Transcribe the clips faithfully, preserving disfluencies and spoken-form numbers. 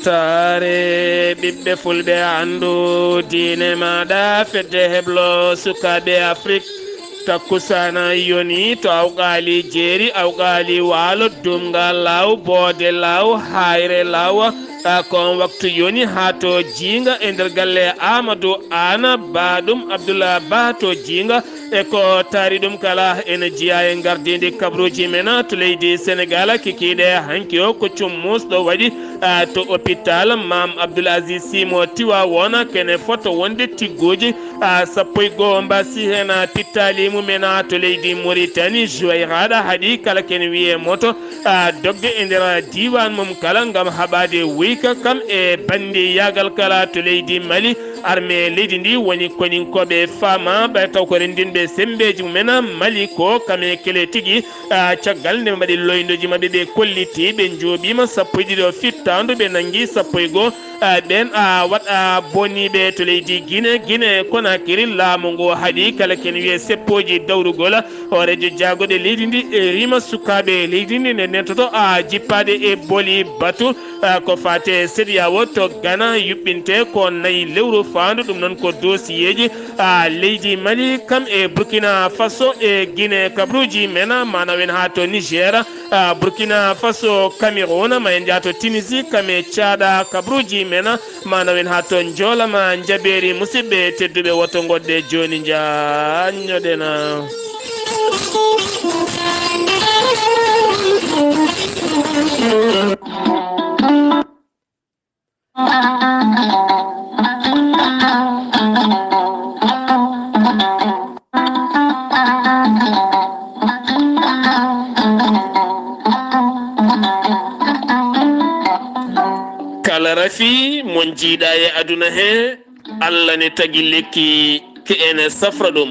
Taare ɓiɓɓe fulɓe, anndu diine maaɗa, fedde heblo sukaaɓe Afrik. Takkusaana yoni to awqaali jeeri, awqaali waalo, dumga law, boode law, hayre law. A, ko on waktu yoni haa to jiinga e nder galle Amadou Ana, baaɗum Abdoulaye Ba to jiinga. E ko taari ɗum kala, ene jeyaa e ngardiindi kabaruuji men to leydi Senegaal. Kikiiɗe hanki o, ko cummus ɗo waɗi, a, to hôpital Maam Abdoul Aziz Sy mo Tiwaawoon, kene fota wonde tigguuji, a, sappo e goo mbasi heen, a, pittaali mumen, a, to leydi Mauritanie. Juwayraɗa haɗi kala kene wiyee moto, a, dogde e nder diiwaan mum kala ngam haɓaade wuyka, kam e banndi yaagal kala to leydi Mali. Armée leydi ndi woni koninkooɓe faama, ɓay taw ko renndinɓe semmbeeji mumen. Mali ko kame kele tigi, a, caggal nde ɓe mbaɗi loyndoji maɓɓe, ɓe kolliti, ɓe njooɓiima sappo e ɗiɗo fittaandu, ɓe nanngi sappo e goo, a, ɓeen, a, waɗa boniiɓe to leydi Guinée. Guinée Conakry, laamu ngu haɗi kala ken wiyee seppooji dawrugol. Hooreejo jaagoɗe leydi ndi e rima sukaaɓe leydi ndi nde ndentoto, a, jippaade e boli batu. A, ko faate CEDEAO to Ghana yuɓɓinte ko nayi lewru faandu, ɗum noon ko dosiyeeji, a, leydi Mali, kam e Burkina Faso e Guinée kabaruuji men, ma nawen haa to Niger, a, Burkina Faso, Cameroun, ma en njah to Tunisie, kam e Caada kabaruuji men, ma nawen haa to Njoola ma Njabeeri. Musidɓe tedduɓe, woto ngoɗɗe jooni, njaññoɗen. Kala rafi mo njiiɗa e aduna he, Allah ne tagi lekki ke ene safra ɗum.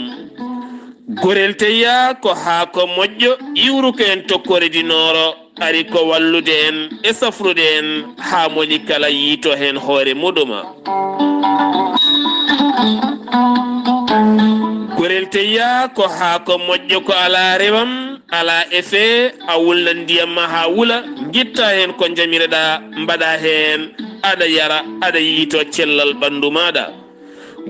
Gorel teyya ko haako moƴƴo, iwruko en tokkoore di nooro, ari ko wallude en e safrude en haa moni kala yiito heen hoore muɗuma. Gorel teyya ko haako moƴƴo, ko alaa rewam, alaa effet, a wulna ndiyam ma haa wula, ngitta heen ko njamireɗa, mbaɗa heen, aɗa yara, aɗa yiito cellal ɓanndu maaɗa.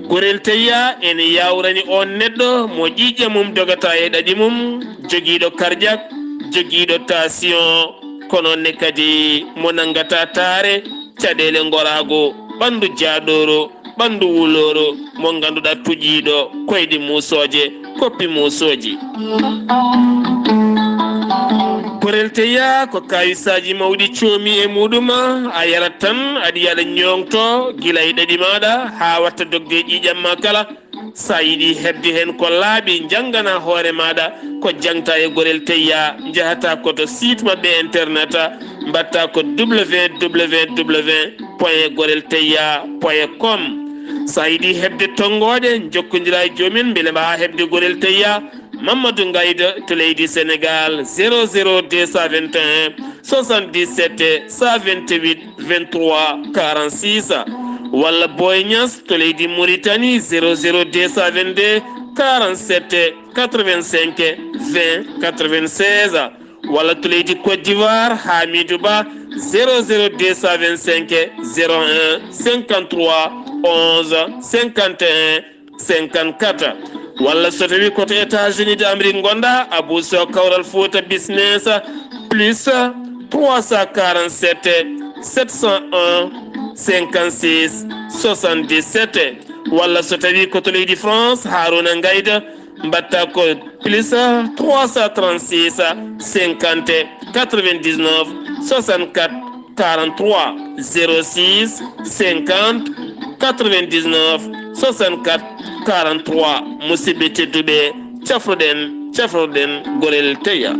Gorel teyya ene yawrani on neɗɗo mo ƴiiƴam mum dogata e ɗaɗi mum, jogiiɗo cardiaque, jogiiɗo tension, ko noon ne kadi mo nanngata taare, caɗeele ngoraagu, ɓanndu jaaɗooru, ɓanndu wulooro, mo ngannduɗaa tuƴiiɗo koyɗe muusooje, koppi muusooji. Gorel teyya ko kawisaaji mawɗi coomi e muɗum, a yarat tan, aɗa yiya aɗa ñooŋto gila e ɗaɗi maaɗa haa watta dogde e ƴiiƴam ma kala. So a yiɗi heɓde heen ko laaɓi, njanngana hoore maaɗa ko jaŋta e gorel teyya, njahata ko to site maɓɓe internet, mbaɗta ko www point gorel teyya point com. So a yiɗi heɓde tonngooɗe, njokkondira e joom en mbele mbaawaa heɓde gorel teyya. Mamadou Ngayda to leydi Sénégal, zéro zéro deux cent vingt et un soixante-dix-sept cent vingt-huit vingt-trois quarante-six, walla Boy Niass to leydi Mauritanie, zéro zéro deux cent vingt-deux quarante-sept quatre-vingt-cinq vingt quatre-vingt-seize, walla to leydi Côte d'Ivoire, Hamidou Ba, zéro zéro deux cent vingt-cinq zéro un cinquante-trois onze cinquante et un cinquante-quatre. Walla so tawi ko to États-Unis d'Amérique ngonɗa, Abou Sow, Kawral Fouta Business, plus trois cent quarante-sept sept cent un cinquante-six soixante-dix-sept. Walla so tawi ko to leydi France, Harouna Ngayda, mbaɗta ko plus trois cent trente-six cinquante quatre-vingt-dix-neuf soixante-quatre quarante-trois, zéro six cinquante quatre-vingt-dix-neuf soixante-quatre quarante-trois. Musidɓe tedduɓe, cafruɗen, cafruɗen gorel teyya.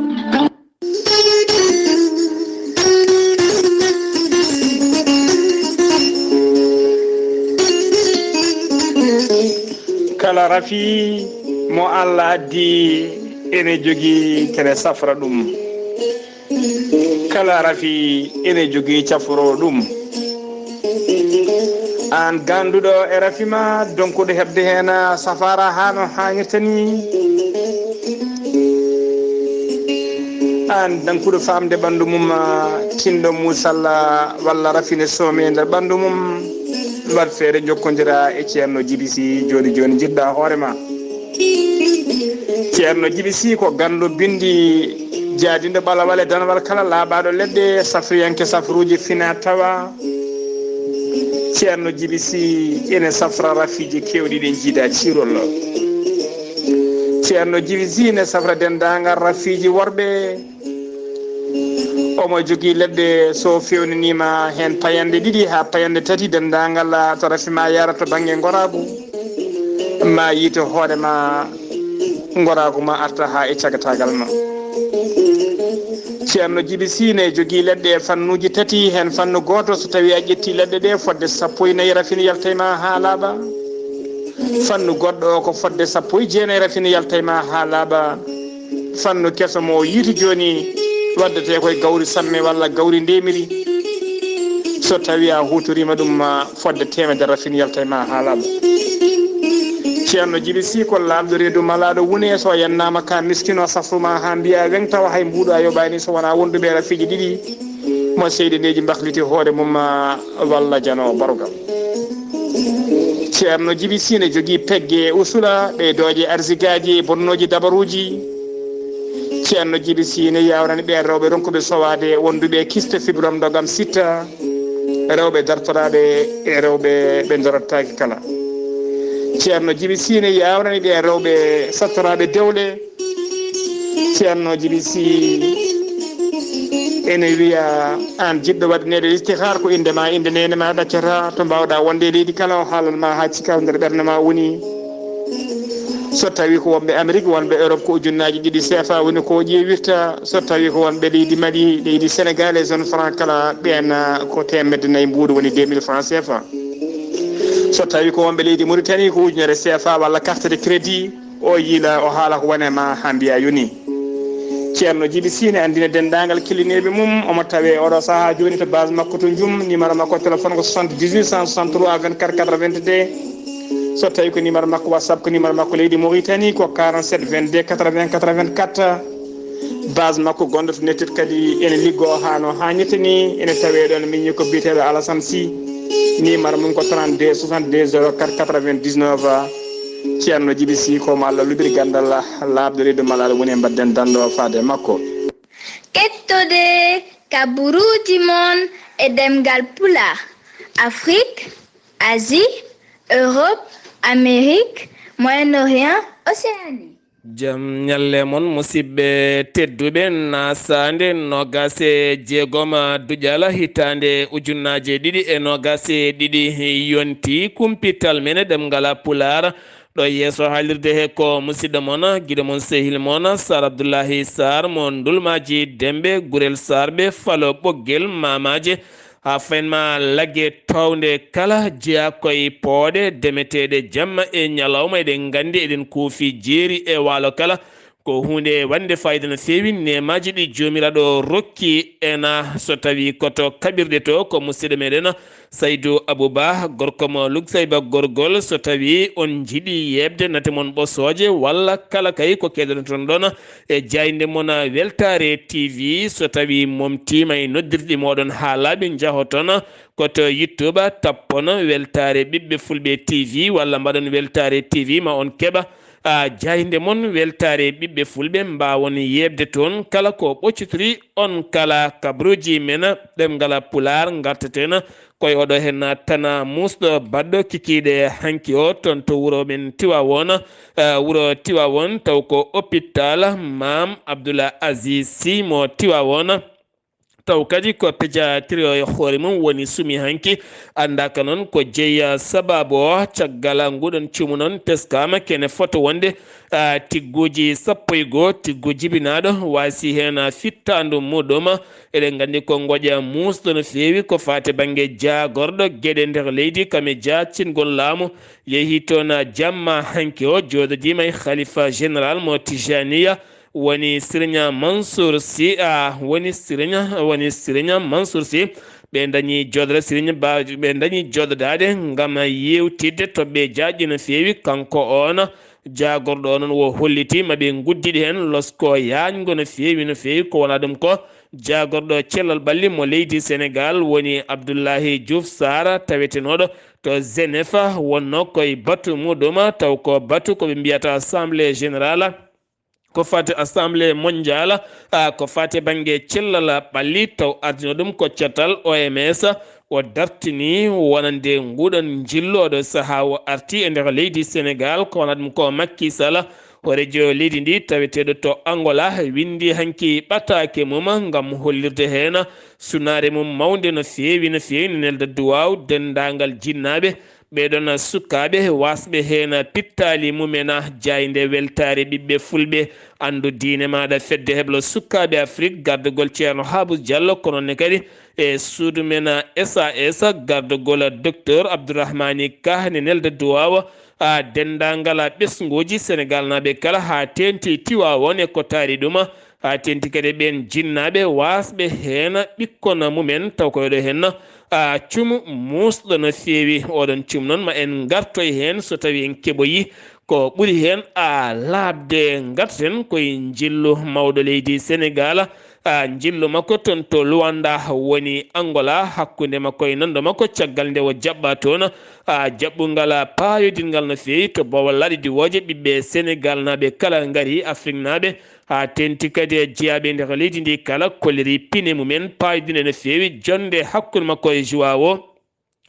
Kala rafi mo Allah addi ene jogii kene safra ɗum. Kala rafi ene jogii cafro ɗum. Aan ganduɗo e rafi ma, donkuɗo heɓde heen safaara haa no haanirta ni. Aan dankuɗo faamde ɓanndu mum, ah, tinɗo muusalla walla rafine soome e nder ɓanndu mum, waɗ feere jokkondira e Ceerno Jibi Si jooni jooni, njiɗɗa hoore ma. Ceerno Jibi Si ko ganndo binndi, jaadinɗo ɓalawal e danawal kala, laaɓaaɗo leɗɗe, safriyanke safruuji fina tawa. Ceerno Jibi Si ene safra rafiiji keewɗi ɗi njiida ciirol. Ceerno Jibi Si ene safra denndaangal rafiiji worɓe. Omo jogii leɗɗe, so feewnaniima heen payanɗe ɗiɗi haa payanɗe tati, denndaangal to rafi ma yara to bannge ngoraagu, ma yiito hoore ma, ngoraagu ma arta haa e cagataagal ma. Ceerno Jibi Si ne jogii leɗɗe e fannuuji tati, heen fannu gooto, so tawii a ƴettii leɗɗe ɗe, fodde sappo e nayi rafin yalta e ma haa laaɓa. Fannu goɗɗo o ko fodde sappo e jeenayi rafin yalta e ma haa laaɓa. Fannu keso mo o yiiti jooni, waddetee koye gawri samme walla gawri ndemiri. So tawii a huutoriima ɗum, ma fodde teemedere rafin yalta e ma haa laaɓa. Ceerno Jibi Si ko laaɓɗo reedu malaaɗo wune, so yannaama ka miskino safru ma haa mbiya weŋ, tawa hay mbuuɗu a yoɓaani so wonaa wonduɓe rafiiji ɗiɗi. Mo seyɗineeji mbahliti hoore mum, ma walla jano barugal. Ceerno Jibi Si ne jogii pegge e usula, ɓeydooje arsigaaji, bonnooji dabaruuji. Ceerno Jibi Si ne yaawrani ɓeen rewɓe ronkuɓe sowaade, wonduɓe kiste fibrom ndogam sitta, rewɓe dartoraaɓe e rewɓe ɓe ndorottaaki kala. Ceerno Jibi Si ne yaawrani ɓeen rewɓe sattoraaɓe dewle. Ceerno Jibi Si ene wiya, aan jiɗɗo waɗaneede istihar, ko innde ma, innde neene ma ɗaccata, to mbaawɗa wonde e leydi kala, o haalan ma haa cika nder ɓernde ma woni. So tawii ko wonɓe Amerik, wonɓe Europe, ko ujunnaaji ɗiɗi C F A woni ko o ƴeewirta. So tawii ko wonɓe leydi Mali, leydi Senegal e zone franc kala, ɓeen ko teemedde nayi mbuuɗu, woni deux mille francs C F A. So tawii ko wonɓe leydi Mauritanie, ko ujunere C F A walla carte de crédit. O yiila, o haala ko wone ma haa mbiya yoni. Ceerno Jibi Si ne anndina denndaangal kellineeɓe mum. Omo tawee oɗo sahaa jooni to base makko to Njum. Numéro makko téléphone ko soixante-dix-huit cent soixante-trois vingt-quatre quatre-vingt-deux. So tawii ko numéro makko WhatsApp, ko numéro makko leydi Mauritanie ko quarante-sept vingt-deux quatre-vingts quatre-vingt-quatre. Base makko gonɗo to Nettude kadi ene liggoo haa no haanirta ni, ene tawee ɗoon miñi ko biyeteeɗo Alassane Sy. Numéro mum ko trente-deux soixante-deux zéro quatre quatre-vingt-dix-neuf. Ceerno Jibi Si ko mo Allah luɓiri ganndal, laaɓɗo reedu malal woni e mbaɗden danndo faade e makko. Kettode kaburuuji mon e ɗemngal Pulaar, Afrique, Asie, Europe, Amérique, Moyen-Orient, Océanie. Jam ñalle mon, musidɓe tedduɓe, na saande noogas e jeegom duƴal hitaande ujunnaaje ɗiɗi e noogas e ɗiɗi yonti, kumpital men e ɗemngal Pulaar. Ɗo yeeso haalirde he ko musidɗo mon, giɗo mon, sehil mon, Sar Abdullahi Sar mo Ndulmaaji Dembe, Gurel Sarɓe, Falo Ɓoggel, Maamaaje, haa fayin ma lagge toownde kala, jeyaa koye pooɗe demeteeɗe jamma e ñalawma. Eɗen nganndi, eɗen kuufi jeeri e waalo kala. Ko huunde waɗnde fayida no feewi, neemaaji ɗi Joomiraaɗo rokki en. So tawii ko to kaɓirɗe to, ko musidɗo meɗen Saydu Abuba, gorko mo Lugsayba Gorgol. So tawii on njiɗi yeeɓde nate mon ɓosooje walla kala kay ko keɗoton ɗon e jaaynde mon Weltaare T V, so tawii momtiima e noddirɗi mooɗon haa laaɓi, njahoton ko to YouTube, tappon Weltaare Ɓiɓɓe Fulɓe T V walla mbaɗon Weltaare T V, ma on keɓa a jaaynde mon Weltaare Ɓiɓɓe Fulɓe, mbaawon yeeɓde toon kala ko ɓoccitori on kala. Kabruuji men ɗemngal Pulaar ngartaten koye oɗo heen tana muusɗo baɗɗo kikiiɗe hanki o toon to wuro men Tiwaawoon, eh, wuro Tiwaawoon, taw ko hôpital Maam Abdul Aziz Sy mo Tiwaawoon. Taw kadi ko pédiatrie o e hoore mum woni sumi hanki. Anndaaka noon ko jeyi, ah, sabaabu o. Caggal nguɗon cuumu noon teskaama kene foto wonde, ah, tigguuji sappo e goo, tiggu jibinaaɗo waasi heen, ah, fittaandu muɗum. Eɗen nganndi ko ngoƴa muusɗo no feewi ko faati bannge jaagorɗo geɗe nder leydi, kam e jaacingol laamu. Yehi toon, ah, jamma hanki o, jooɗodiima e Khalifa Général mo Tijaniya, woni Sirinya Mansour Sy, a, woni Sirinya, woni Sirinya Mansour Sy. Ɓe dañi jodre Sirinya ba, ɓe dañi jododaade ngam yewtidde to ɓe jaaƴi no feewi. Kanko on Jaagorɗo o noon wo hollitii ma ɓe nguddiɗi heen losko yaañngo no feewi, no feewi. Ko wonaa ɗum ko jaagorɗo cellal ɓalli mo leydi Senegaal woni Abdullahi Diouf Sarr, tawetenooɗo to Genève, wonnoo koye batu muɗum, taw ko batu ko ɓe mbiyata Assemblée Générale, ko fati Assemblée Mondiale, a, ko fati bannge cellal ɓalli, taw ardino ɗum ko catal O M S. O dartini wonande nguɗon njillu, oɗo sahaa o arti e nder leydi Senegaal, ko wona ɗum ko Macky Sall, hooreejo leydi ndi taweteeɗo to Angola, winndi hanki ɓataake mum ngam hollirde heen sunaare mum mawnde no feewi, no feewi, no nelda duwaaw denndaangal jinnaaɓe, ɓee ɗoon sukaaɓe waasɓe heen pittaali mumen, jaaynde weltaare ɓiɓɓe fulɓe, anndu diine maaɗa, fedde heblo sukaaɓe Afrik, gardagol Ceerno Haabus Jallo, kono ne kadi e suudu men S A S, gardagol Docteur Abdourahmani Ka, ne nelda duwaawa, a, denndaangal ɓesnguuji Senegaalnaaɓe kala, haa teeŋti Tiwaawoon e ko taari ɗum, haa teeŋti kadi ɓeen jinnaaɓe waasɓe heen ɓikkon mumen, taw ko ɓee ɗoo heen, a, cumu muusɗo no feewi. Oɗon cumu noon ma en ngartoy heen so tawii en keɓoyi ko ɓuri heen, a, laaɓde. Ngarten koye njillu mawɗo leydi Senegaal, a, njillu makko toon to Luanda woni Angola, hakkunde makko e nanndo makko caggal nde o jaɓɓa toon, a, jaɓɓungal paayodingal no feewi to bowal laaɗe diwooje. Ɓiɓɓe Senegaalnaaɓe kala ngari, Afriknaaɓe, haa teeŋti kadi e jeyaaɓe e nder leydi ndi kala kolliri pine mumen paayodinɗe no feewi, jonnde hakkunde makko e Joao,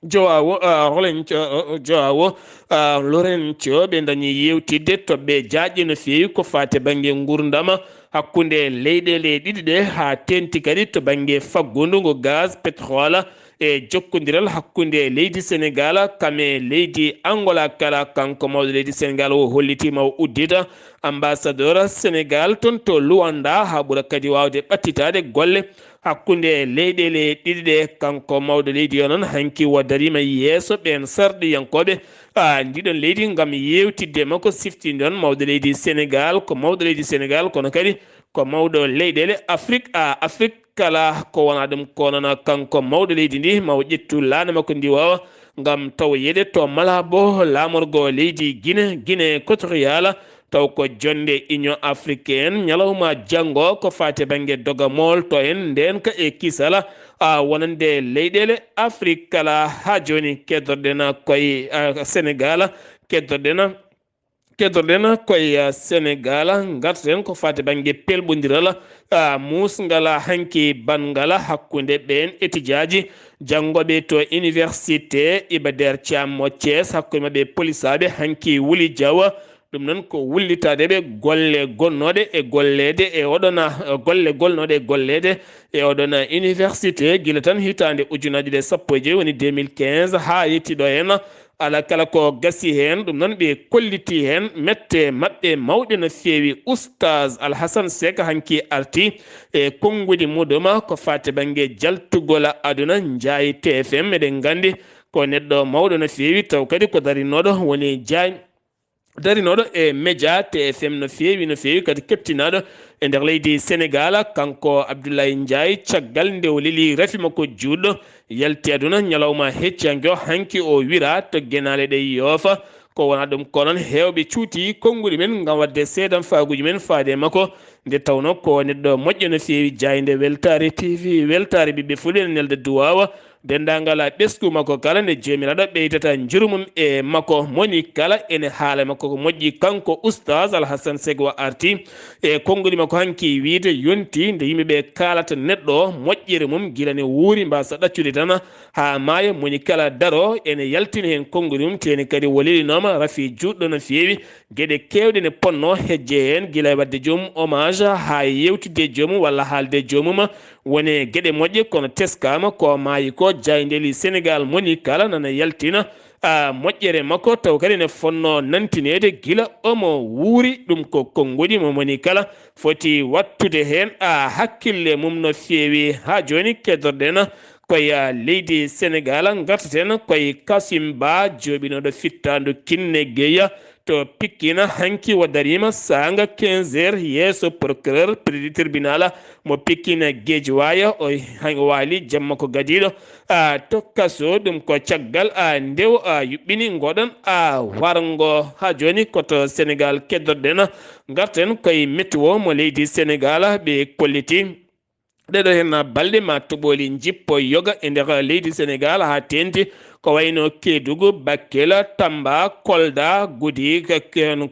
Joao, a, Rolenco, a, Joao, a, Lorenco, ɓe ndañi yeewtidde toɓɓe jaajɗe no feewi ko faati bannge nguurndam hakkunde leyɗeele ɗiɗi ɗe, haa teeŋti kadi to bannge faggundu ngu gaz, pétrole, e jokkondiral hakkunde leydi Senegaal kam e leydi Angola kala. Kanko mawɗo leydi Senegaal o hollitiima o uddita ambassadeur Senegaal toon to Luanda haa ɓura kadi waawde ɓattitaade golle hakkunde leyɗeele ɗiɗi ɗe. Kanko mawɗo leydi o noon hanki o dariima yeeso ɓeen sarɗiyankooɓe, a, ndiɗon leydi ngam yeewtidde makko, siftinde on mawɗo leydi Senegaal, ko mawɗo leydi Senegaal kono kadi ko mawɗo leyɗeele Afrik, a, Afrik kala. Ko wona ɗum ko noon kanko mawɗo leydi ndi ma o ƴettu laana makko ndi waawa ngam tawoyeede to Malabo, laamorgo leydi Gine, Gine Equatorial, taw ko jonnde Union Africaine ñalawma janngo ko faati bannge dogamol to en ndeenka e kisal, a, wonande leyɗeele Afrik kala. Haa jooni keddorɗen koye, a, Senegaal, keddorɗen keddorɗen koye, a, Senegaal, ngarten ko faati bannge pelɓondiral, a, muusngal hanki banngal hakkunde ɓeen etijaaji janngooɓe to Université Iba Der Thiam mo Thiès, hakkunde maɓɓe polisaaɓe hanki wuli jawa. Ɗum noon ko wullitaade ɓe golle gonnooɗe e golleede e oɗona, golle gonnooɗe e golleede e oɗona université gila tan hitaande ujunaaji ɗe sappo e joyi, woni deux mille quinze, haa yetti ɗo heen. Ala kala ko gasi heen, ɗum noon ɓe kolliti heen mette maɓɓe mawɗe no feewi. Oustaz Alhassane Seck hanki arti e konngudi muɗum ko faati bannge jaltugol aduna. Njaay T F M, eɗen nganndi ko neɗɗo mawɗo no feewi, taw kadi ko darinooɗo woni Njaay, darinooɗo e média T F M no feewi, no feewi kadi keɓtinaaɗo e nder leydi Senegaal. Kanko Abdoulaye Ndiaye, caggal nde o leli rafi makko juutɗo, yalti aduna ñalawma hecciyanke o, hanki o wira to genaale ɗe yoofa. Ko wona ɗum ko noon heewɓe cuuti konnguɗi men ngam waɗde seedanfaaguuji men faade e makko, nde tawnoo ko neɗɗo moƴƴo no feewi. Jaaynde weltaare T V, weltaare ɓiɓɓe fulɓe, ene nelda duwaawa denndaangal ɓesngu makko kala, nde Joomiraaɗo ɓeydata njuru mum e makko. Mo woni kala ene haala makko ko moƴƴi. Kanko Oustaz Alhassane Seck o arti e konngudi makko hanki wiyde yonti nde yimɓe ɓe kaalata neɗɗo moƴƴere mum gila ne wuuri mbasa ɗaccude tan haa maaya. Mo woni kala daro ene yaltina heen konngudi mum, teeni kadi o lelinooma rafi juutɗo no feewi. Geɗe keewɗe ne potnoo hejje heen, gila e waɗde joomum hommage haa e yeewtidde e joomum walla haalde e joomum. Woni geɗe moƴƴe, kono teskaama ko maayi ko. Jaayndeeli Senegaal mo woni kala nana yaltina, a, moƴƴere makko, taw kadi ne fotnoo nantineede gila omo wuuri. Ɗum ko konngudi mo woni kala foti waɗtude heen, a, hakkille mum no feewi. Haa jooni keddorɗen koye, a, leydi Senegaal, ngartaten koye Kasim Ba, jooɓinooɗo fittaandu Kinne Geya, to Pikin hanki o dariima saanga quinze heures yeeso procureur pri-, tribunal mo Pikin Guédiawaye. O han-, o waali jamma ko gadiiɗo, a, to kaso. Ɗum ko caggal, a, nde o, a, yuɓɓini ngoɗon, a, warngo. Haa jooni ko to Senegaal keddorɗen. Ngarten koye météo mo leydi Senegaal, ɓe kolliti ɗeɗo heen balɗe ma toɓooli njippo yoga e nder leydi Senegaal haa teeŋti ko wayno Kédougou, Bakel, Tamba, Kolda, Goudiri,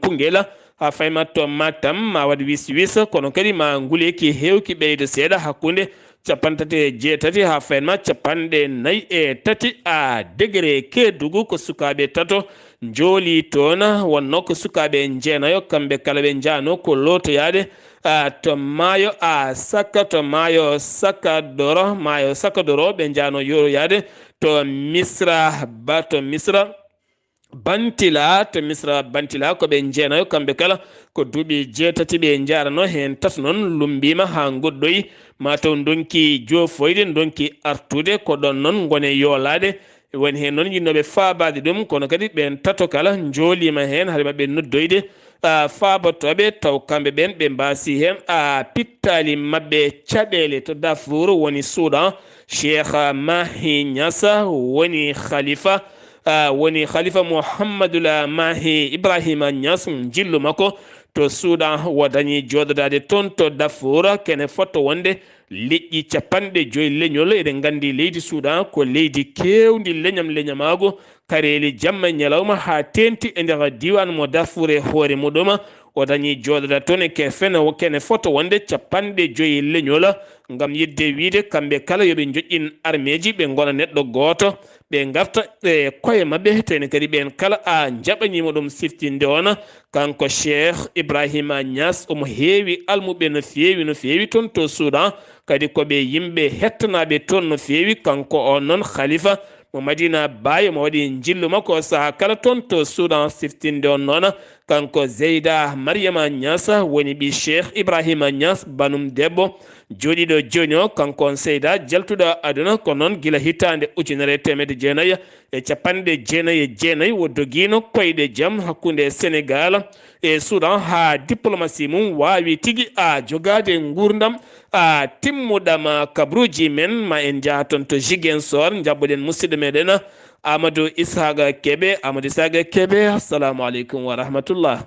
Koungheul, haa fayma to Matam ma waɗ wis wis, kono kadi ma nguleeki heewki ɓeydo seeɗa hakkunde capanɗe tati e jeetati haa fayma capanɗe nayi e tati a degré. Kédougou ko sukaaɓe tato njooli toon, wonno ko sukaaɓe jeenayo, kamɓe kala ɓe njaano ko lootoyaade, a, to maayo, a, Saka, to maayo Sakadoro, maayo Sakadoro, ɓe njaano yootoyaade to Misra, ba to Misra Bantila, to Misra Bantila, ko ɓe jeenayo, kamɓe kala ko duuɓi jeetati ɓe njaarano, heen tato noon lummbiima haa ngoɗɗoyi, ma taw ndonki joofoyde, ndonki artude, ko ɗoon noon ngone yoolaade. Woni heen noon yiɗnooɓe faabaade ɗum, kono kadi ɓeen tato kala njooliima heen, hade maɓɓe noddoyde, a, faabotooɓe, taw kamɓe ɓeen ɓe mbaasi heen, a, pittaali maɓɓe caɗeele. To Darfour woni Soudan, Cheikh Mahi Niass woni khalifa, a, woni khalifa Mouhamadoul Mahi Ibrahima Niass, njillu makko to Soudan, o dañi jooɗodaade toon to Darfour, kene fotto wonde leƴƴi capanɗe joyi leñol. Eɗen nganndi leydi Soudan ko leydi keewndi leñam leñamaagu, kareeli jamma e ñalawma, haa teeŋti e nder diiwaan mo Darfour e hoore muɗum. O dañi jooɗodaade toon e ke-, fene-, kene fotto wonde capanɗe joyi leñol, ngam yiɗde wiyde kamɓe kala yo ɓe njoƴƴin armeeji, ɓe ngona neɗɗo gooto, ɓe ngarta e koye maɓɓe, tawde kadi ɓeen kala a jaɓaniima ɗum siftinde on. Kanko Cheikh Ibrahima Niass, omo heewi almuɓɓe no feewi, no feewi toon to Soudan, kadi ko ɓe yimɓe hettanaaɓe toon no feewi. Kanko on noon khalifa mo Madina Baye, omo waɗi njillu makko sahaa kala toon to Soudan siftinde on noon. Kanko Zeyda Mariama Niass woni ɓii Cheikh Ibrahima Niass, banum debbo jooɗiiɗo jooni o. Kanko on Seyda jaltuɗo aduna, ko noon gila hitaande ujunere e teemedde jeenayi e capanɗe jeenayi e jeenayi o dogiino koyɗe jam hakkunde Senegaal e Soudan, haa diplomasi mum waawi tigi a jogaade nguurndam a timmuɗam. Kabruuji men, ma en njaha toon to Ziguinchor, njaɓɓoɗen musidɗo meɗen Amadou Ishaqa Kebe. Amadou Ishaqa Kebe, assalamu aleykum wa rahmatullah.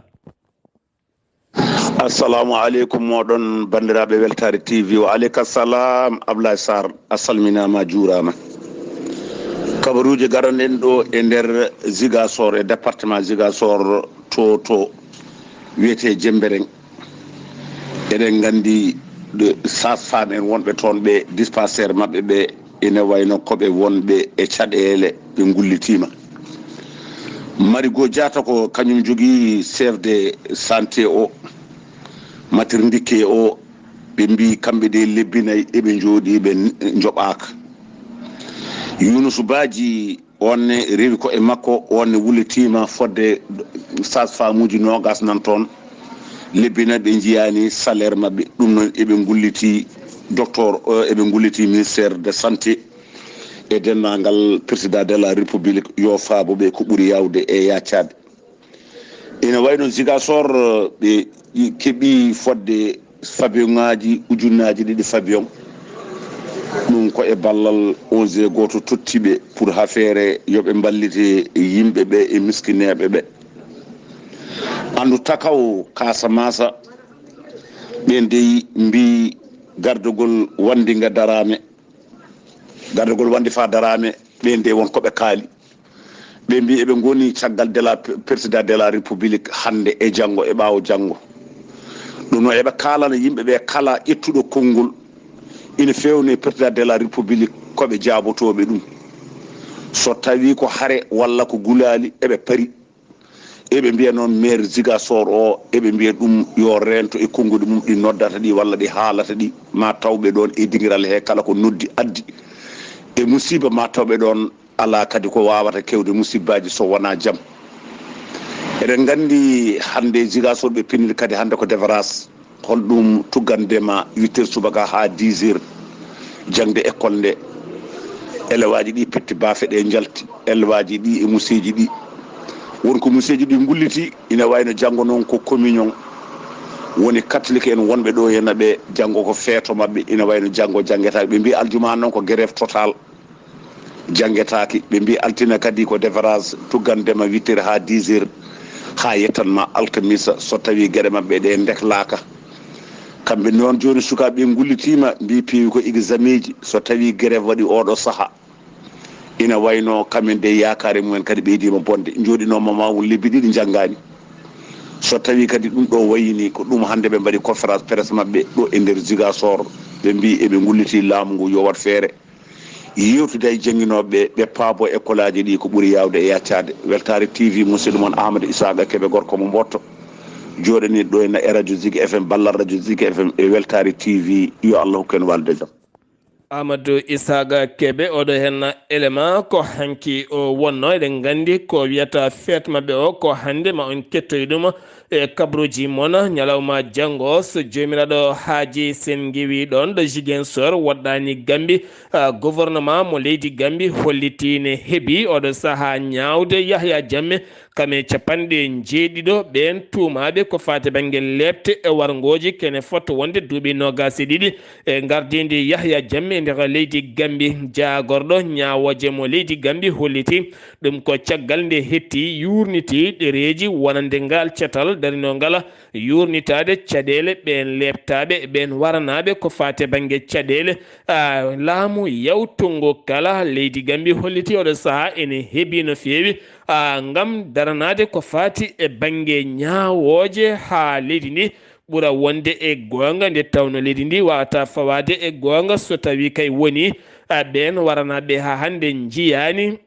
Assalamu aleykum moɗon banndiraaɓe Weltaare T V. Wa aleyka salam, Ablaye Sarr, a salminaama, a juuraama. Kabaruuji garanɗen ɗo e nder Ziguinchor, e département Ziguinchor, to, to wiyetee Jembereng. Eɗen nganndi ɗo sage-femme en wonɓe toon ɓe, dispensaire maɓɓe ɓe, ina wayno ko ɓe wonɓe e caɗeele, ɓe ngullitiima. Marigo Diatta ko kañum jogii chef de santé o, materniké o, ɓe mbii kamɓe de lebbi nayi eɓe njooɗii, ɓe n-, njoɓaaka. Younoussou Badji, on ne rewi ko e makko, on ne wullitiima fodde sage-femme uji noogas nan toon. Lebbi nayi ɓe njiyaani salaire maɓɓe. Ɗum noon eɓe ngulliti docteur o, eɓe ngulliti ministère de santé e denndaangal président de la république, yo faabo ɓe ko ɓuri yaawde e yaacaade. Ina wayno Ziguinchor, ɓe keɓi fodde fabiyoŋaaji ujunnaaji ɗiɗi fabiyoŋ. Ɗum ko e ballal O N G gooto totti ɓe pour haa feere yo ɓe mballite yimɓe ɓe e miskineeɓe ɓe. Anndu takaw Kasamasa, ɓeen dey mbii gardagol Wandinga Daraame. Gardagol Wandi faa Daraame, ɓeen dey won ko ɓe kaali. Ɓe mbii eɓe ngoni caggal de la, président de la république hannde e janngo e ɓaawo janngo. Ɗum noon eɓe kaalana yimɓe ɓe kala ƴettuɗo konngol ina feewni président de la république ko ɓe jaabotooɓe ɗum. So tawii ko hare walla ko gulaali, eɓe pari. Eɓe mbiya noon maire Ziguinchor o, eɓe mbiya ɗum yo reento e konnguɗi mum ɗi noddata ɗi walla ɗi haalata ɗi, ma tawɓe ɗoon e dingiral he kala ko noddi addi e musiba, ma tawɓe ɗoon alaa kadi ko waawata kewde musibbaaji so wonaa jam. Eɗen nganndi hannde Ziguinchor ɓe pinndi kadi hannde ko démarrage. Holɗum tuggande ma huit heures subaka haa dix heures jaŋde école nde? Elewaaji ɗi petti baafe ɗe njalti, elewaaji ɗi e museeji ɗi. Won ko museeji ɗi ngulliti, ina wayno janngo noon ko communion. Woni katolik en wonɓe ɗo henna, ɓe janngo ko feeto maɓɓe, ina wayno janngo janngetaake. Ɓe mbi aljuma noon ko grève total, janngetaake. Ɓe mbi altine kadi ko déferrage, tuggandema huit heures haa dix heures, haa yettanma alkamisa, so tawi geɗe maɓɓe ɗe ndeklaaka. Kamɓe noon jooni sukaaɓe ngullitiima, mbi piiwi ko exameeji, so tawi grève waɗi oɗo saha. Ina wayno kamen de yaakaare mumen kadi ɓeydiima bonde. Njooɗinooma ma won lebbi ɗiɗi njanngaani. So tawi kadi ɗum ɗo wayini, ko ɗum hannde ɓe mbaɗi conférence presse maɓɓe ɗo e nder Ziguinchor. Ɓe mbi eɓe ngulliti laamu ngu yo waɗ feere, yewtude e jannginooɓe ɓe, ɓe paabo école aji ɗi ko ɓuri yaawde e yaccaade. Weltaare T V, musidɗo mon Amadou Isaaqa Kebe, gorko mo Mbootto, jooɗaniiɗo ɗo e radio Zik F M, ballal radio Zik F M e Weltaare T V. Yo Allah hokku en waalde jam. Amadou Isaaqa Kebe, oɗo henna élément ko hanki o wonno. Eɗen nganndi ko wiyata feet maɓɓe o ko hannde, ma on kettoy ɗum e kabruuji mon ñalawma janngo. So Joomiraaɗo haaji, sen ngiwi ɗoon ɗo Ziguinchor, woɗɗaani Gambi, ah, gouvernement mo leydi Gambi hollitii ne heɓi oɗo sahaa ñaawde Yahya Jammeh, kam e capanɗe njeeɗiɗo ɓeen tuumaaɓe ko faati bannge leepte e warngooji, kene fotto wonde duuɓi noogaas e ɗiɗi e ngardiindi Yahya Jammeh e nder leydi Gambi. Jaagorɗo ñaawooje mo leydi Gambi holliti ɗum ko caggal nde hetti yuurniti ɗereeji wonande ngal catal darinoo ngal yuurnitaade caɗeele ɓeen leeptaaɓe e ɓeen waranaaɓe ko faati bannge caɗeele, a, laamu yawtungu kala. Leydi Gambi holliti oɗo sahaa ene heɓi no feewi, a, ngam daranaade ko faati e bannge ñaawooje haa leydi ndi ɓura wonde e goonga, nde tawno leydi ndi waawata fawaade e goonga so tawi kay woni, a, ɓeen waranaaɓe haa hannde njiyaani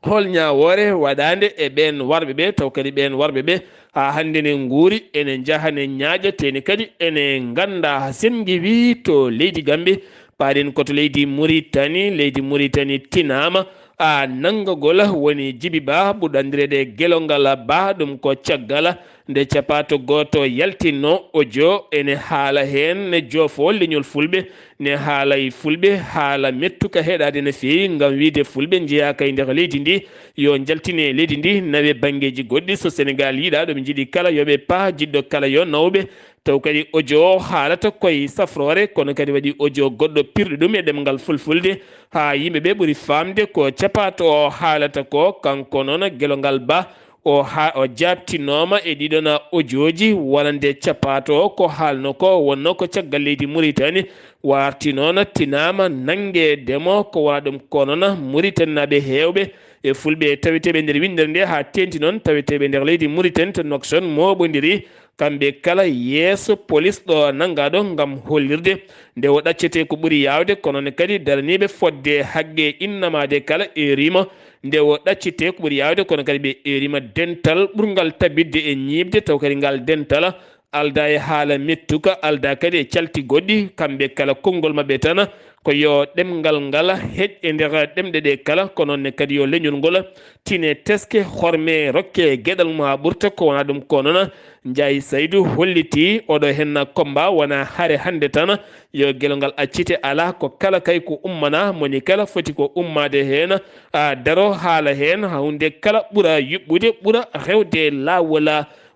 hol ñaawoore waɗaande e ɓeen warɓe ɓe, taw kadi ɓeen warɓe ɓe haa hannde ne nguuri, ene njaha ne ñaaƴa, teeni kadi ene ngannda. Sen ngiwi to leydi Gambi, paaɗen ko to leydi Muritani. Leydi Muritani tinaama, a, nanngagol woni Jibi Ba, ɓurɗo anndireede Gelongal Ba, ɗum ko caggal nde capaato gooto yaltinno audio ene haala heen, ne joofo leñol Fulɓe, ne haala e Fulɓe, haala mettuka heɗaade no feewi, ngam wiyde Fulɓe njeyaaka e nder leydi ndi, yo njaltine leydi ndi, nawe banngeeji goɗɗi. So Senegaal yiɗaa ɗo ɓe njiɗi kala, yo ɓe pah, jiɗɗo kala yo nawɓe. Taw kadi audio o haalata koye safroore, kono kadi waɗi audio goɗɗo pirɗo ɗum e ɗemngal fulfulde, haa yimɓe ɓe ɓuri faamde ko capaato o haalata ko. Kanko noon, Gelongal Ba, o ha, o jaabtinooma e ɗiɗon audiooji wonande capaato o, ko haalno ko wonno ko caggal leydi Muritani warti noon, tinaama, nanngeede mo, ko wona ɗum ko noon Muritaninaaɓe heewɓe e Fulɓe taweteeɓe nder winndere nde, haa teeŋti noon taweteeɓe nder leydi Muritani to Nouakchott mooɓondiri, kamɓe kala yeeso polis ɗo nanngaaɗo ngam hollirde nde o ɗaccetee ko ɓuri yaawde, kono ne kadi daraniiɓe fodde haqqe innamaade kala eeriima nde o ɗaccitee ko ɓuri yaawde, kono kadi ɓe eeriima dental ɓurngal tabitde e ñiiɓde, taw kadi ngal dental aldaa e haala mettuka, aldaa kadi e calti goɗɗi. Kamɓe kala konngol maɓɓe tan ko yo ɗemngal ngal heƴ e nder ɗemɗe ɗe kala, ko noon ne kadi yo leñol ngol tine, teske, horme, rokke geɗal mum haa ɓurta. Ko wona ɗum ko noon, Njaay Saydu holliti oɗo henna combat wona hare hannde tan, yo gelo ngal accite, alaa ko kala kay ko ummana moni kala foti ko ummaade heen, a, daro haala heen, haa huunde kala ɓura yuɓɓude, ɓura rewde laawol.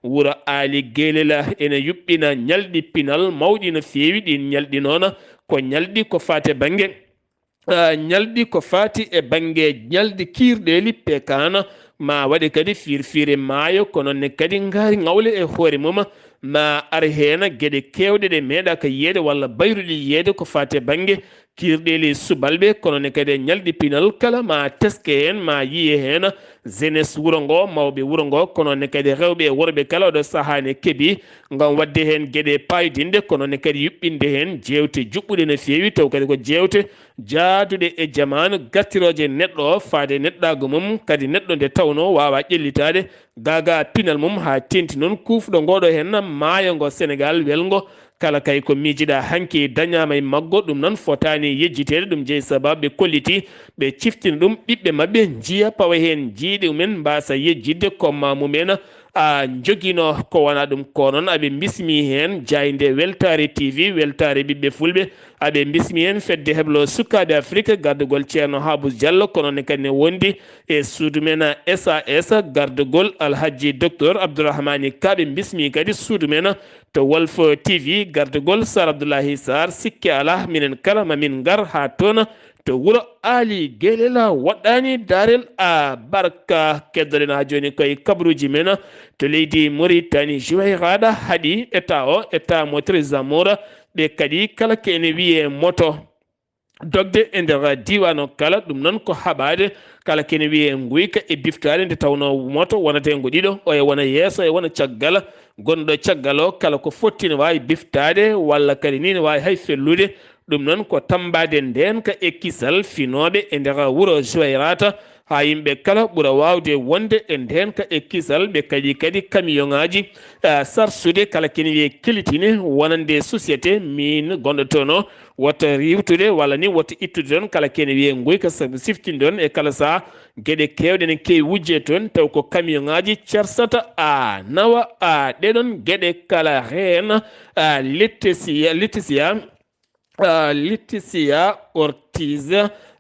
Wuro Aali Geelel ene yuɓɓina ñalɗi pinal mawɗi no feewi. Ɗiin ñalɗi noon ko ñalɗi ko faati e bannge, a, ñalɗi ko faati e bannge ñalɗi kiirɗeeli pekaan, ma waɗe kadi firfire maayo, kono ne kadi ngaari ŋawle e hoore mum, ma ar heen geɗe keewɗe ɗe meeɗaaka yiyeede walla bayruɗe yiyeede ko faati e bannge kiirɗeeli subalɓe, kono ne kadi e ñalɗi pinal kala ma teske heen, ma yiye heen jeunesse wuro ngo, mawɓe wuro ngo, kono ne kadi rewɓe e worɓe kala oɗo sahaa ne keɓi ngam waɗde heen geɗe paayodinɗe, kono ne kadi yuɓɓinde heen jeewte juɓɓuɗe no feewi, taw kadi ko jeewte jaaduɗe e jamaanu, gartirooje neɗɗo o faade neɗɗaagu mum, kadi neɗɗo nde tawnoo waawaa ƴellitaade gaagaa pinal mum, haa teeŋti noon kuufɗo ngooɗo heen maayo ngo Senegaal welngo. Kala kay ko miijiɗaa hanki dañaama e maggo, ɗum noon fotaani yejjiteede. Ɗum jeyi sabaabu ɓe kolliti, ɓe ciftina ɗum ɓiɓɓe maɓɓe, njiya, pawa heen jiyɗe mumen, mbaasa yejjitde komma mumen, a, njogino ko wona ɗum. Ko noon aɓe mbismi heen jaaynde Weltaare T V, Weltaare Ɓiɓɓe Fulɓe. Aɓe mbismi heen fedde heblo sukaaɓe Afrik, gardugol Ceerno Haabus Jallo, ko noon ne kadi ne wondi e suudu men S A S, gardugol Alhaji Docteur Abdourahmani Ka. Ɓe mbismi kadi suudu men to Walf T V, gardugol Sar Abdoulahi Sar. Sikke alaa, minen kala ma min ngar haa toon to wuro Aali Gelel, woɗɗaani Daarel a Barka. Keddoɗen haa jooni koye kabaruuji men to leydi Mauritanie. Juwayraɗa haɗi état o, état moteur Zamora. Ɓe kadi kala ko ene wiyee moto dogde e nder diiwaan o kala, ɗum noon ko haɓaade kala ko ene wiyee nguyka e biftaade, nde tawnoo moto wonateengo ɗiɗo, oya wona yeeso, oya wona caggal. Gonɗo caggal o kala ko fotti ne waawi biftaade walla kadi ni ne waawi hay fellude. Ɗum noon ko tammbaade ndeenka e kisal finooɓe e nder wuro Juwayrata, haa yimɓe kala ɓura waawde wonde e ndeenka e kisal. Ɓe kaɗi kadi kamiyoŋaaji, ah, sarsude kala ko ene wiyee kilitine wonande société min gonɗo toon o, wota riiwtude walla ni wota ittude toon kala ko ene wiyee nguyka, sabu siftinɗon e kala sahaa geɗe keewɗe ene keewi wujje toon, taw ko kamiyoŋaaji cersata, a, nawa, a, ɗeɗon geɗe kala heen, a, Laetitia, Laetitia, ah, Laetitia Ortiz,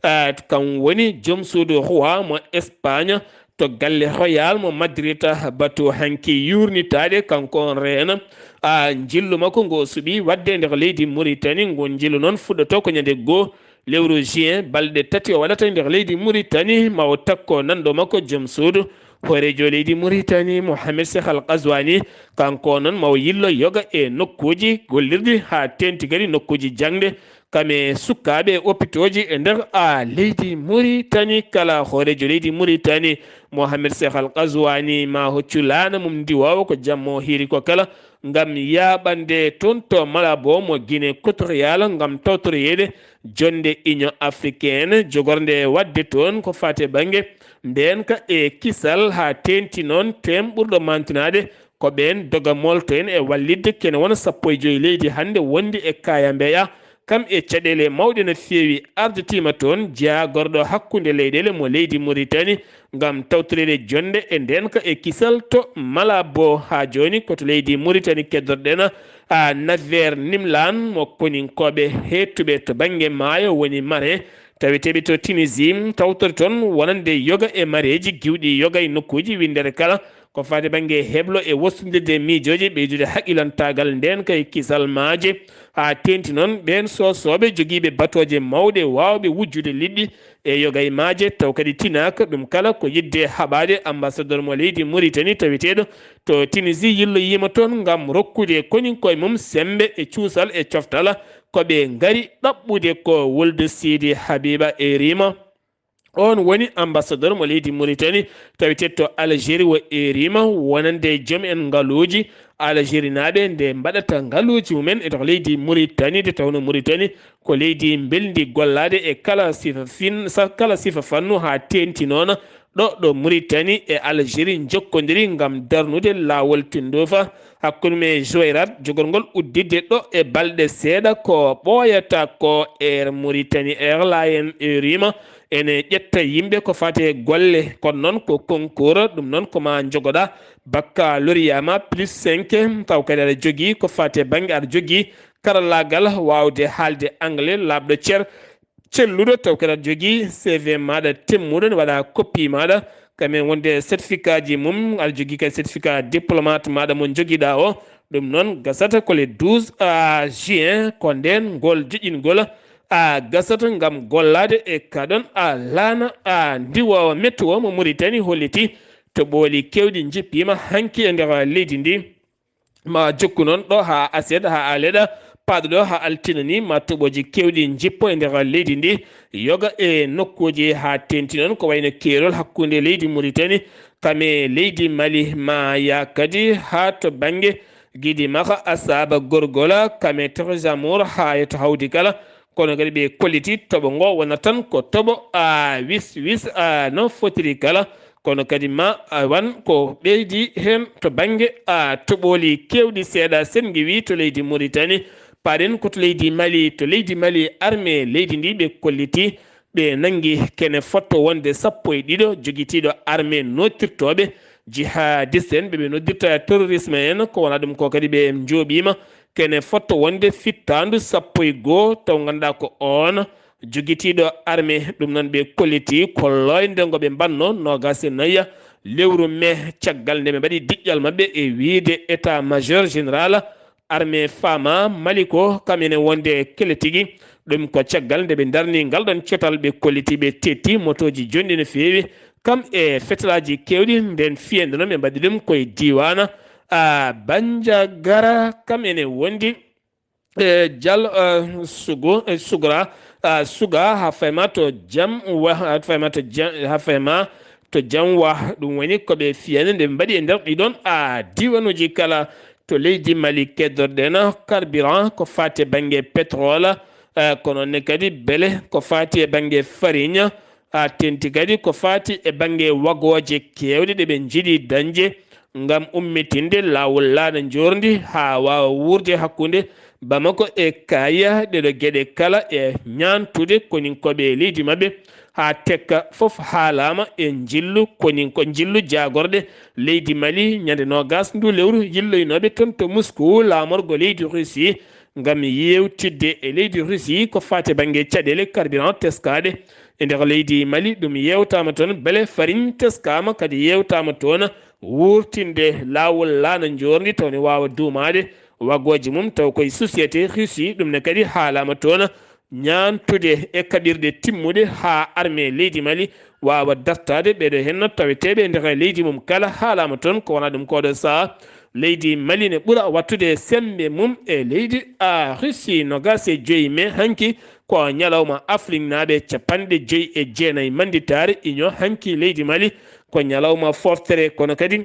ah, kam woni joom suudu roi mo Espagne to galle royal mo Madrid. Batu hanki yuurnitaade kanko on reena, ah, njillu makko ngo suɓi waɗde nder leydi Mauritanie. Ngon njillu noon fuɗɗoto ko ñande goo lewru juin, balɗe tati o waɗata nder leydi Mauritanie, ma o takko nanɗo makko joom suudu hooreejo leydi Mauritanie, Mohamed Cheikh Al Ghazouani. Kanko noon ma o yillo yoga e nokkuuji gollirɗi haa teeŋti kadi nokkuuji jaŋde, kam e sukaaɓe e opitooji e nder, a, leydi Mauritanie. Kala hooreejo leydi Mauritanie, Mohamed Cheikh Al Ghazouani, ma hoccu laana mum ndiwoowo ko jamma o hiiri ko kala, ngam yaaɓande toon to Malabo mo Guinée Équatoriale, ngam tawtoroyeede jonnde Union Africaine, jogornde waɗde toon ko faati e bannge ndeenka e kisal, haa teeŋti noon teem ɓurɗo maantinaade ko ɓeen doga moolto en e wallitde kene wona sappo e joy leydi hannde wondi e Kaya Mbeya, kam e caɗeele mawɗe no feewi arditiima toon, jaagorɗo hakkunde leyɗeele mo leydi Mauritanie, ngam tawtoreede jonnde e ndeenka e kisal to Malabo. Haa jooni ko to leydi Mauritanie keddorɗen, a, Naver Nimlan mo koninkooɓe heettuɓe to bannge maayo woni marin, taweteeɓe to Tunisie, tawtore toon wonande yoga e mareeji giwɗi yoga e nokkuuji winndere kala ko faati bannge heblo e wostondirde miijooji, ɓeydude haqilantaagal ndeenka e kisal maaje, haa teeŋti noon ɓeen soosooɓe jogiiɓe batooje mawɗe waawɓe wujjude liɗɗi e yoga e maaje, taw kadi tinaaka. Ɗum kala ko yiɗde haɓaade ambassadeur mo leydi Mauritanie taweteeɗo to Tunisie yilloyiima toon ngam rokkude koninkooɓe mum semmbe e cuusal e coftal ko ɓe ngari ɗaɓɓude. Ko wulde Sidi Habiba e Rima. On woni ambassadeur mo leydi Mauritanie taweteeɗo to Algérie, wo erima wonande joom en ngaluuji Algérie naaɓe nde mbaɗata ngaluuji mumen e nder leydi Mauritanie, nde tawno Mauritanie ko leydi mbelndi gollaade e kala sifa fin-, sa-, kala sifa fannu, haa teeŋti noon ɗo, ɗo Mauritanie e Algérie njokkondiri ngam darnude laawol tinndoofa hakkunde mum e Joyrat, jogorngol udditde ɗo e balɗe seeɗa ko ɓooyata ko Air Mauritanie Airline erima ene ƴetta yimɓe ko faati e golle. Kono noon ko concours, ɗum noon ko ma njogoɗa baccalauréat ma plus cinq, taw kadi aɗa jogii ko faati e bannge, aɗa jogii karallaagal waawde haalde anglais laaɓɗo cer, celluɗo, taw kadi aɗa jogii C V maaɗa temmuɗo, ne waɗa copie maaɗa, kam e wonde certificat ji mum, aɗa jogii kadi certificat diplomate maaɗa mo njogiɗa o. Ɗum noon gasata ko le douze, a, juin, ko ndeen ngol joƴƴingol, a, gasata ngam gollaade e kaɗon, a, laana, a, ndiwoowa météo mo Mauritanie holliti toɓooli keewɗi njippiima hanki e nder leydi ndi. Ma jokku noon ɗo haa aset, haa aleɗa, paaɗo ɗo haa altine ni, ma toɓoji keewɗi njippo e nder leydi ndi, yoga e nokkuuji haa teeŋti noon ko wayno keerol hakkunde leydi Mauritanie kam e leydi Mali. Ma yaa kadi haa to bannge Gidi Maxa, Asaba, Gorgola, kam e Trésor haa e to hawdi kala. Kono kadi ɓe kolliti toɓo ngo wona tan ko toɓo, a, wis wis, a, no fotiri kala. Kono kadi ma, a, wan ko ɓeydi heen to bannge, a, toɓooli keewɗi seeɗa sen ngiwi to leydi Mauritanie. Paɗen ko to leydi Mali. To leydi Mali, armée leydi ndi ɓe kolliti ɓe nanngi kene fotto wonde sappo e ɗiɗo jogitiiɗo armée nootirtooɓe Jihadiste en, ɓe ɓe noddirta terrorisme en, ko wona ɗum ko kadi ɓe njooɓiima kene fotto wonde fittaandu sappo e goo, taw ngannduɗaa ko oon jogitiiɗo armée. Ɗum noon ɓe kolliti ko looyde ngo ɓe mbaɗno noogaas e nayi lewru mee, caggal nde ɓe mbaɗi diƴƴal maɓɓe e wiyde état major général armée faama Mali ko kam ene wonde kele tigi. Ɗum ko caggal nde ɓe ndarni ngal ɗon cetal, ɓe kolliti ɓe tetti motooji jonɗi no feewi, kam e fetalaaji keewɗi. Nden fiyande noon ɓe mbaɗi ɗum koye diiwaana a Banjagara, kam ene wondi e Jal, eh, Sugu, eh, Sugra, ah, Suga, ha fayma to jam wa, ha fayma to jam, ha fayma to jam wa. Ɗum woni ko ɓe fiyande nde ɓe mbaɗi e nder ɗiɗon a diwanuuji kala to leydi Mali keddorɗen carburant ko faati e bannge pétrole, eh, kono ne kadi bele ko faati e bannge farine, a tenti kadi ko faati e bannge wagooje keewɗe ɗe ɓe njiɗi dañde ngam ummitinde laawol laana njoorndi haa waawa wuurde hakkunde Bamako e Kaya. Ɗeɗo geɗe kala e ñaantude koninkooɓe e leydi maɓɓe haa tekka fof haalaama e njillu koninko, njillu jaagorɗe leydi Mali ñande noogas ndu lewru yilloynooɓe toon to Moscou laamorgo leydi Russie ngam yeewtidde e leydi Russie ko faati e bannge caɗeele carburant teskaaɗe e nder leydi Mali. Ɗum yeewtaama toon, bele farine teskaama kadi yeewtaama toon, wuurtinde laawol laana njoorndi taw ne waawa duumaade wagooji mum taw koye société Russie. Ɗum ne kadi haalaama toon, ñaantude e kaɓirɗe timmuɗe haa armée leydi Mali waawa dartaade ɓeɗo henno taweteeɓe e nder leydi mum kala. Haalaama toon ko wona ɗum koɗo saha leydi Mali ne ɓura wattude semmbe mum e leydi a Russie. Noogas e joyi mee hanki ko ñalawma Afriknaaɓe capanɗe joyi e jeenayi mannditaare Union hanki leydi Mali ko ñalawma foftere, kono kadi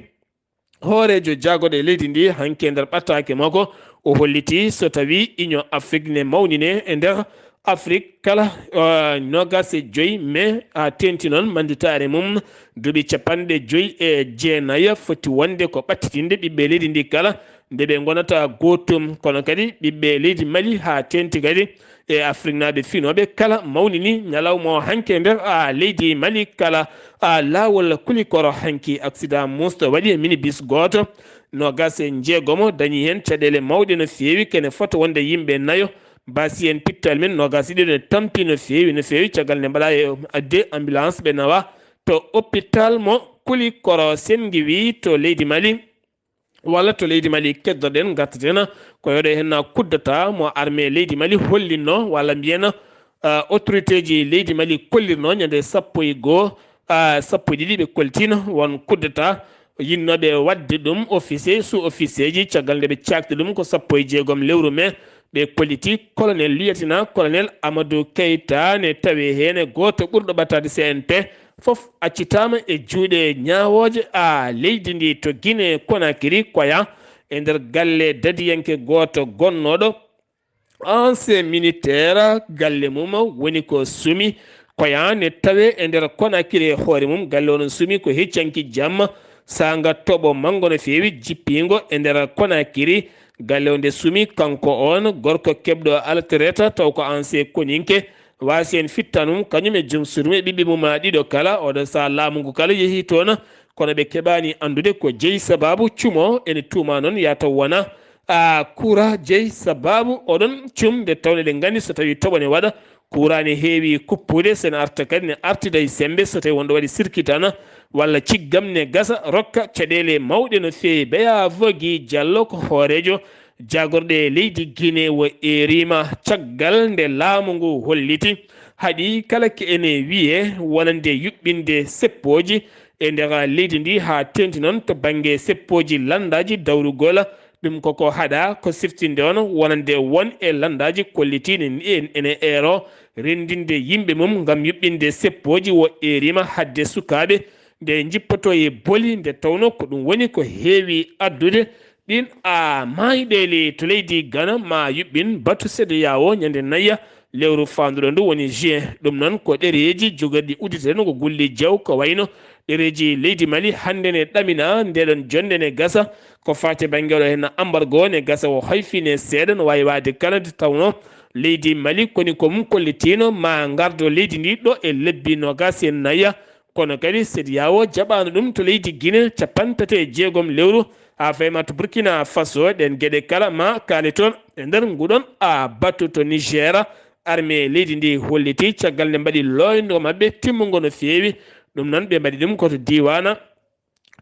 hooreejo jaagoɗo e leydi ndi hanki e nder ɓattaake makko o holliti so tawi Union Afrique ne mawnine e nder Afrik kala, eh, noogas e joyi mee a teenti noon mannditaare mum duuɓi capanɗe joyi e jeenayi foti wonde ko ɓattitinde ɓiɓɓe leydi ndi kala nde ɓe ngonata gootum, kono kadi ɓiɓɓe leydi Mali haa teenti kadi e Afriknaaɓe finooɓe kala mawnini ñalawma o hanki e nder a leydi Mali kala a laawol Kulikoro hanki. Accident musɗo waɗi e minibus gooto noogas e njeegomo dañi heen caɗeele mawɗe no feewi, kene fota wonde yimɓe nayo. Basi en pittal men noogas e ɗiɗo ne tampi no feewi, no feewi, caggal nde mbaɗa e adde ambulance ɓe nawa to hôpital mo Kulikoro Sengiwi to leydi Mali, walla to leydi Mali keddoɗen, ngartaten ko yoɗo hen kuddata mo armée leydi Mali hollinno, walla mbiyen, ah, autorité ji leydi Mali kollirno ñande sappo e goo, ah, sappo e ɗiɗi ɓe koltino won kuddata yinnoɓe wadde ɗum officier, sous officier ji, caggal nde ɓe cakti ɗum ko sappo e jeegom lewru mee. Ɓe kolliti colonel, lieutenant colonel Amadou Keita ne tawi heen e gooto ɓurɗo ɓattade C N T. Fof accitaama e juuɗe ñaawooje a leydi ndi to Guinée Conakry, koya e nder galle dadiyanke gooto gonnooɗo ancien militaire, galle mum woni ko Sumi. Koya ne tawe e nder Conakry e hoore mum, galle o no Sumi ko heccanki jamma, saanga toɓo manngo no feewi jippingo e nder Conakry. Galle o nde Sumi, kanko on gorko keɓɗo altreta, taw ko ancien koninke, waasi en fittanum, kañum e joom suudu mum e ɓiɓɓe mum ɗiɗo kala. Oɗo saha laamu ngu kala yehi toon, kono ɓe keɓaani anndude ko jeyi sababu cumo. Ene tuuma noon yataw wona a kura jeyi sababu oɗon cum, nde tawno eɗen nganndi so tawi toɓo ne waɗa, kura ne heewi kuppude, so ne arta kadi ne artida e semmbe, so tawi wonɗo waɗi sirkitana walla ciggam ne gasa rokka caɗeele mawɗe no feewi. Beya Vogi Jallo ko hooreejo jaagorɗe leydi Guinée o eeriima caggal nde laamu ngu holliti haɗi kala ko ene wiyee wonande yuɓɓinde seppooji e nder leydi ndi, haa teeŋti noon to bannge seppooji lanndaaji dawrugol. Ɗum koko haɗa ko siftinde on wonande won e lanndaaji kollitiiɗi ni en ene eero renndinde yimɓe mum ngam yuɓɓinde seppooji o eeriima hadde sukaaɓe nde njippoto e boli, nde tawno ko ɗum woni ko heewi addude ɗin a maayɗeeli to leydi Ghana ma yuɓɓin batu C E D E A O ñande naya lewru faanduɗo ndu woni juin. Ɗum noon ko ɗereeji jogorɗi udditede no ko gulli jeew ko wayno ɗereeji leydi Mali hannde ne ɗamina ndeɗon jonnde ne gasa ko faati bannge oɗo henna embargo ne gasa o hoyfine seeɗa no waawi waade kala nde tawno leydi Mali koni ko mum kollitiino ma ngardo leydi ndi ɗo e lebbi noogas e naya Kono kadi CEDEAO jaɓaano ɗum to leydi Guinée, capanɗe tati e jeegom lewru. Haa fayma to Burkina Faso, ɗeen geɗe kala ma kaale toon e nder nguɗon a batu to Niger. Armée leydi ndi holliti caggal nde mbaɗi looyndo maɓɓe timmungo no feewi. Ɗum noon ɓe mbaɗi ɗum ko to diiwaana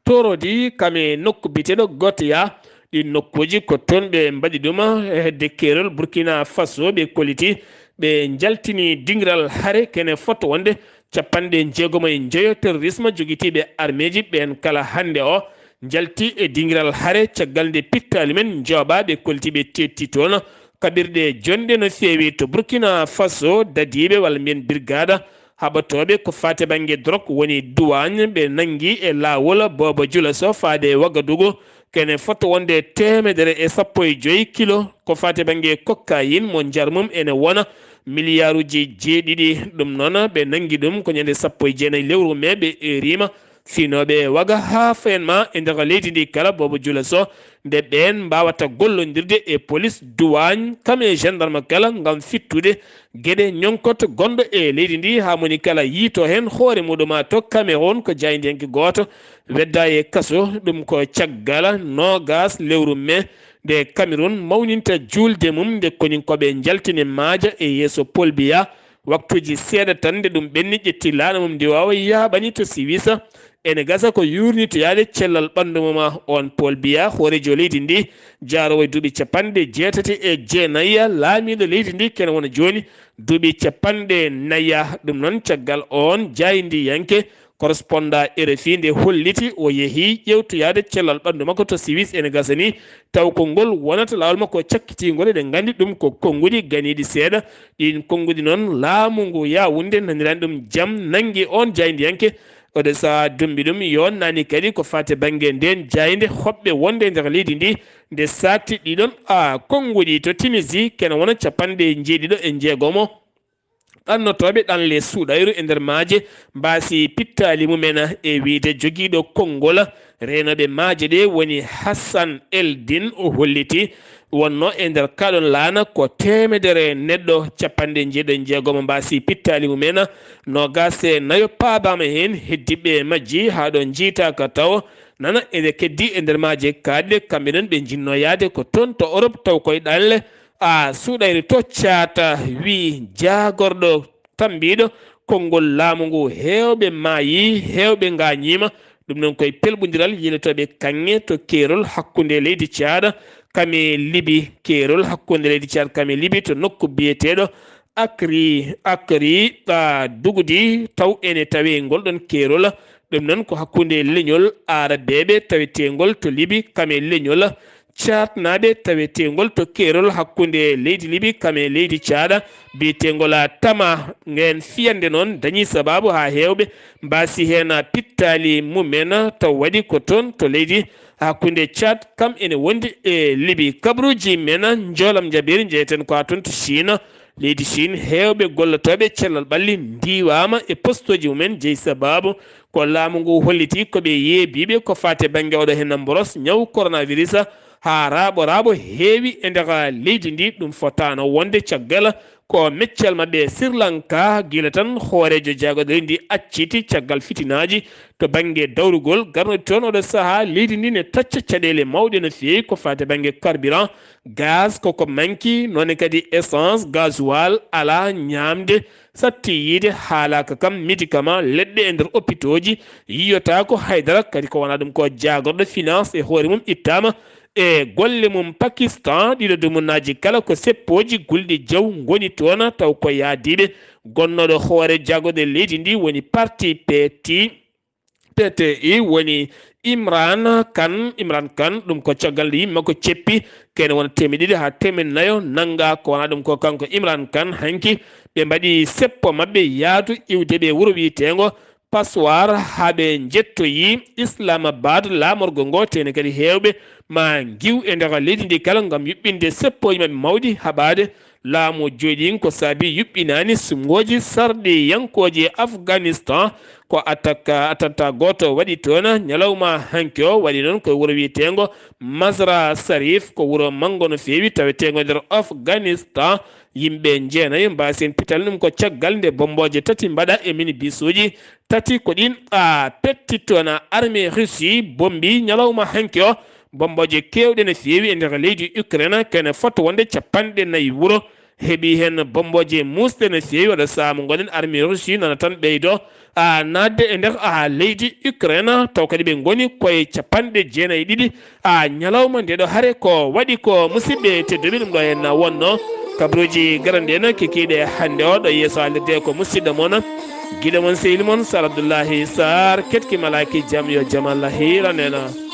Torodi, kam e nokku biyeteeɗo Goteya. Ɗiin nokkuuji ko toon ɓe mbaɗi ɗum. E hedde keerol Burkina Faso ɓe kolliti, ɓe njaltini dingiral hare kene fotto wonde capanɗe jeegom e njoyo terrorisme jogitiiɓe armeeji ɓeen kala hannde o njalti e dingiral hare caggal nde pittaali men njooɓaa ɓe kolliti ɓe teetti toon. Kaɓirɗe jonɗe no feewi to Burkina Faso, dadiiɓe walla mbiyen birgaada haɓatooɓe ko faati bannge drok woni duwaañ ɓe nanngi e laawol Boobo Jula Sow faade e Wagadugu. Kene fotto wonde teemedere e sappo e joy kilo ko faati bannge kokkayin mo njar mum ene wona miliyaaruuji jeeɗiɗi. Ɗum noon ɓe nanngi ɗum ko ñande sappo e jeenayi lewru mee ɓe eeriima. Finooɓe e waga haa fayen ma e nder leydi ndi kala Boobo Jula Sow, nde ɓeen mbaawata gollondirde e polis, duwaañ, kam e gendarme kala ngam fittude geɗe ñonkoto gonɗo e leydi ndi, haa moni kala yiito heen hoore muɗum. To Cameroun ko jaayndiyanke gooto wedda e kaso, ɗum ko caggal noogas lewru mee, nde Cameroun mawninta juulde mum, nde koninkooɓe njaltini maaja e yeeso Paul Biya. Waktuuji seeɗa tan nde ɗum ɓenni, ƴetti laana mum ndiwaawa yaaɓani to Siwisa. Ene gasa ko yuurnitoyaade cellal ɓanndu mum. Oon Paul Biya, hooreejo leydi ndi, jaaroowo e duuɓi capanɗe jeetati e jeenayi, laamiiɗo leydi ndi kene wona jooni duuɓi capanɗe nayi. Ɗum noon caggal oon jaayndiyanke, correspondant R F I nde holliti o yehi ƴeewtoyaade cellal ɓanndu makko to Siwis. Ene gasa ni taw ko ngol wonata laawol makko cakkitiingol. Eɗen nganndi ɗum ko konnguɗi ganiiɗi seeɗa. Ɗiin konnguɗi noon laamu ngu Yaawunde nanirani ɗum jam nanngi oon jaayndiyanke. Oɗo sahaa dumbi ɗum yonnani kadi ko faati bannge ndeen jaaynde hoɓɓe wonde e nder leydi ndi. Nde saakti ɗiɗon a konnguɗi to Tunisie kene wona capanɗe njeeɗiɗo e njeegomo ɗannotooɓe ɗanle suuɗayru e nder maaje mbaasi pittaali mumen. E wiyde jogiiɗo konngol reenooɓe maaje ɗe woni Hassan Eldin, o holliti wonno e nder kaɗon laana ko teemedere neɗɗo, capanɗe njeeɗiɗo e jeegomo mbaasi pittaali mumen, noogaas e nayo paabaama heen, heddiɓe majji haa ɗo njiitaaka taw nana ene keddi e nder maaje kaaɗɗe. Kamɓe noon ɓe njinnoo yahde ko toon to Europe taw koye ɗanle a suuɗayre to caata, wi jaagorɗo tambiiɗo konngol laamu ngu, heewɓe maayi, heewɓe ngaañiima. Ɗum noon koye pelɓondiral yilotooɓe kaŋŋe to keerol hakkunde leydi Caad kam e Libi, keerol hakkunde leydi Caad kam e Libi to nokku biyeteeɗo Akri, Akri, a, Dugudi, taw ene tawee ngol ɗon keerol. Ɗum noon ko hakkunde leñol Aarabeeɓe taweteengol to Libi kam e leñol Caatnaaɓe taweteengol to keerol hakkunde leydi Libi kam e leydi Caada biyeteengol a Tama. Ngeen fiyannde noon dañii sabaabu haa heewɓe mbaasi heen pittaali mumen, taw waɗi ko toon to leydi hakkunde Caad kam ene wondi e Libi. Kabaruuji men njoolam njaɓeeri njeyeten ko haa toon to Chine. Leydi Chine, heewɓe gollotooɓe cellal ɓalli ndiiwaama e postooji mumen jeyi sabaabu ko laamu ngu holliti ko ɓe yeebiiɓe ko faati bannge oɗo heen mboros ñaw coronavirus. Haa raaɓo raaɓo heewi e nder leydi ndi, ɗum fotaano wonde caggal ko meccal maɓɓe Sri Lanka, gila tan hooreejo jaagorɗo leydi ndi acciti caggal fitinaaji to bannge dawrugol garnoɗi toon. Oɗo sahaa leydi ndi ne tacca caɗeele mawɗe no feewi ko faati bannge carburant, gaz koko manki, noone kadi essence, gasoil, alaa ñaamde, satti yiide, haalaaka kam médicament, leɗɗe e nder opitooji yiyotaako haydara. Kadi ko wonaa ɗum ko jaagorɗo finance e hoore mum ittaama e golle mum. Pakistan, ɗiɗo dumunnaaji kala ko seppooji gulɗi jaw ngoni toon, taw ko yaadiiɓe. Gonnooɗo hoore jaagorɗe leydi ndi woni parti P T, P T I woni Imran Khan. Imran Khan, ɗum ko caggal nde yimɓe makko ceppi kene wona teemedde ɗiɗi haa teemedde nayo nannga. Ko wonaa ɗum ko kanko Imran Khan, hanki ɓe mbaɗi seppo maɓɓe yaadu iwde ɓe wuro wiyeteengo Passoir haa ɓe njettoyi Islamabad laamorgo ngo, teene kadi heewɓe ma ngiw e nder leydi ndi kala ngam yuɓɓinde seppooji maɓɓe mawɗi haɓaade laamu jooɗiin ko saabi yuɓɓinaani sumngooji sarɗiyankooji Afganistan. Ko attaque, attentat gooto waɗi toon ñalawma hanki o, waɗi noon ko wuro wiyeteengo Mazar-i Sharif, ko wuro manngo no feewi, taweteengo nder Afganistan. Yimɓe jeenayo mbaasi heen pital, ɗum ko caggal nde bommbooje tati mbaɗa e minibisuuji tati ko ɗiin a petti toon. Armée Russie bommbi ñalawma hanki o bommbooje keewɗe no feewi e nder leydi Ukraine, kene fota wonde capanɗe nayi wuro heɓi heen bommbooje muusɗe no feewi. Oɗo sahaa mo ngonɗen, armée Russie nana tan ɓeydo a naatde e nder a leydi Ukraine, taw kadi ɓe ngoni koye capanɗe jeenayi e ɗiɗi a ñalawma nde ɗo hare. Ko waɗi ko, musidɓe tedduɓe, ɗum ɗo henna wonno kabaruuji garanɗi en kikiiɗe hannde o. Ɗo yeeso haalirde ko musidɗo mon, giɗo mon, sehil mon Sar Abdullahi Sar, ketki malaaki jam, yo jam Allah hiiran en.